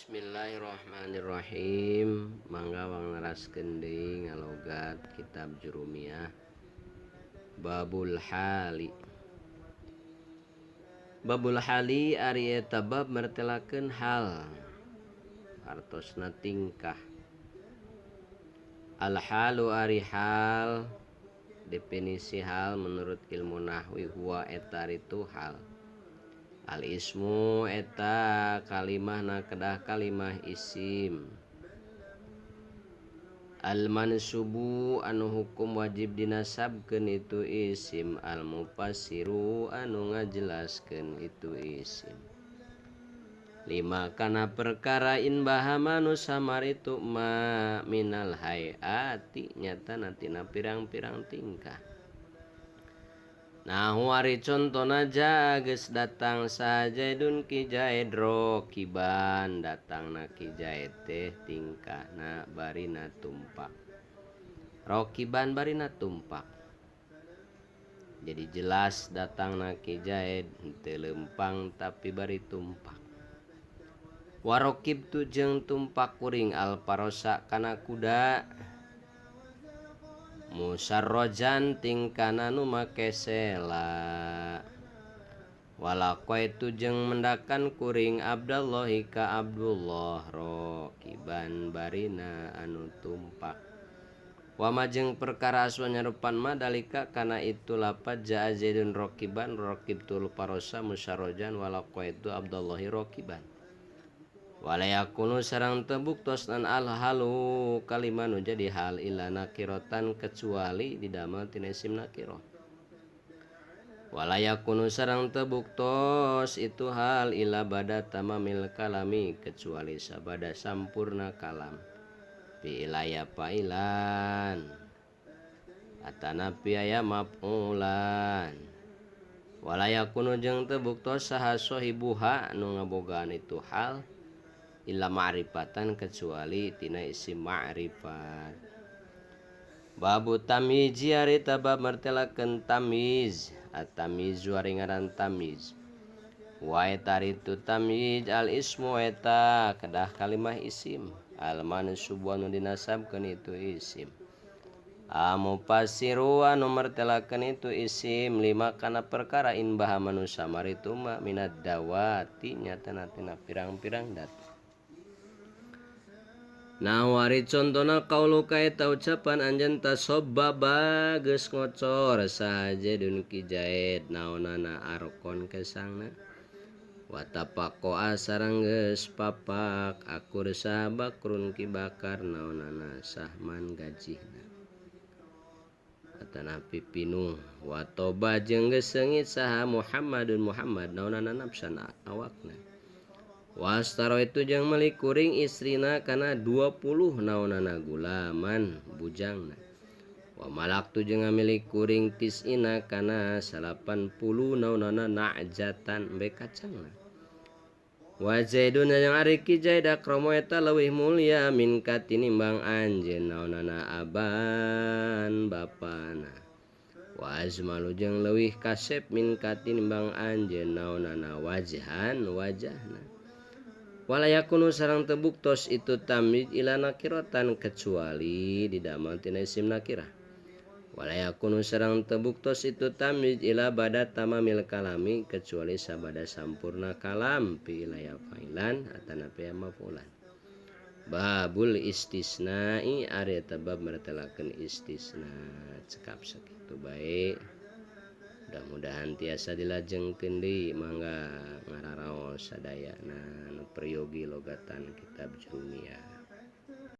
Bismillahirrahmanirrahim. Mangga wang neraskeun deui ngalogat kitab Jurumiyah. Babul Hali. Babul Hali ari eta bab mertelakeun hal, hartosna tingkah. Al halu ari hal, definisi hal menurut ilmu nahwi huwa eta itu hal. Al ismu eta kalimahna kedah kalimah isim. Al mansubu anu hukum wajib dinasabkeun itu isim. Al mufassiru anu ngajelaskeun itu isim. Lima kana perkara in bahama nu samar itu ma minal hayati nyatana tina pirang-pirang tingkah. Nah wari contona geus datang saha Zaidun ki Zaid rokiban, datangna ki Zaid teh tingkahna barina tumpak. Rokiban barina tumpak. Jadi jelas datangna ki Zaid henteu leumpang tapi bari tumpak. Warokib tu jeung tumpak kuring alparosa kana kuda. Musarrojan tingkana nu make sela. Walaqaitu jeung mendakan kuring Abdallahi ka Abdullah rokiban barina anu tumpak. Wama jeung perkara aswa nyarupan ma dalika kana itu lapad jaa Zaidun rokiban rokibtul parosa musarrojan walaqaitu Abdallahi rokiban. Walayakunu sareng teu buktos nan al halu kalimah nu jadi hal illa nakirotan kecuali didamel tina isim nakirah. Walayakunu sareng teu buktos itu hal illa bada tamamil kalami kecuali sabada sampurna kalam. Fi'ilaya fa'ilan atanapi aya maf'ulan. Walayakunu jeung teu buktos saha sahibuha nu ngabogaan itu hal illa ma'rifatan kecuali tina isim ma'rifat. Babu tamyiz ari bab martelakeun tamyiz. At-tamyiz ari ngaran tamyiz. Wa eta itu tamyiz al ismu eta kedah kalimah isim. Al mansubu anu dinasabkeun itu isim. Amufassiru anu martelakeun itu isim lima kana perkara in bahama nu samar itu ma minad dawati nyatana tina pirang-pirang dat. Nah wari contona kauluka eta ucapan anjeun tasobbaba geus ngocor saha Zaidun ki Zaid naonana arkon kesangna. Wa tafaqoa sareng geus papak akur saha Bakrun ki Bakar naonana sahman gajihna. Atanapi pinuh wa toba jeung geus seungit saha Muhammadun Muhammad naonana nafsan awakna. Wastaro itu jeung meuli kuring istrina kana 20 naonana gulaman bujangna. Wa malaktu jeung ngamili kuring tisina kana 80 naonana na'jatan be kacangna. Wa Zaidun jeung ari ki Zaid akramu eta leuwih mulia min katinimbang anjeun naonana aban bapana. Wa azmalu jeung leuwih kasep min katinimbang anjeun naonana wajhan wajahna. Walayakunu sareng teu buktos itu tamyiz ila nakiratan kecuali didamel tina isim nakirah. Walayakunu sareng teu buktos itu tamyiz ila bada tamamil kalami kecuali sabada sampurna kalam fi ila fa'ilan atanapi maf'ulan. Babul istisna'i ari eta bab martelakeun istisna. Cekap sakitu bae. Mudah-mudahan tiasa dilajengkeun deui mangga ngararaos sadayana nu peryogi logatan kitab Jurumiyah.